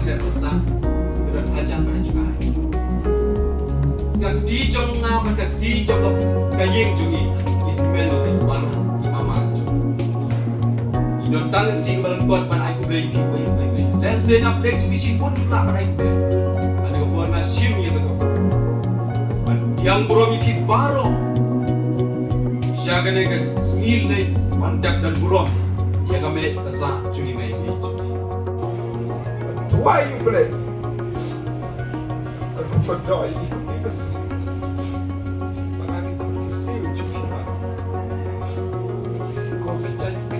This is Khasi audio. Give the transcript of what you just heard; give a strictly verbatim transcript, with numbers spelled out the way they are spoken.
Ka don hajan ban jngai. Ka kti jong nga bad ka kti jong ka ïing jong ngi, it men lo dei para i mama jong ngi. I don tang kti ba lyngkot ban ai khublei ïa phi, ba ïa phi. Lehse na pdeng jong ngi shibun ki lah ban ai khublei. Hynrei ka por nga shim ïa ka, ban thiang burom ïa phi baroh. Sha kane ka sngi lei ban dap don burom ïa ka mei ka sah jong i mei jong ngi. Duwai ïa u Blei. Ka ruh ka doi ïa ka mei ka sah. Ba ngan ïa ka siew jong phi baroh. Ko ka jait ka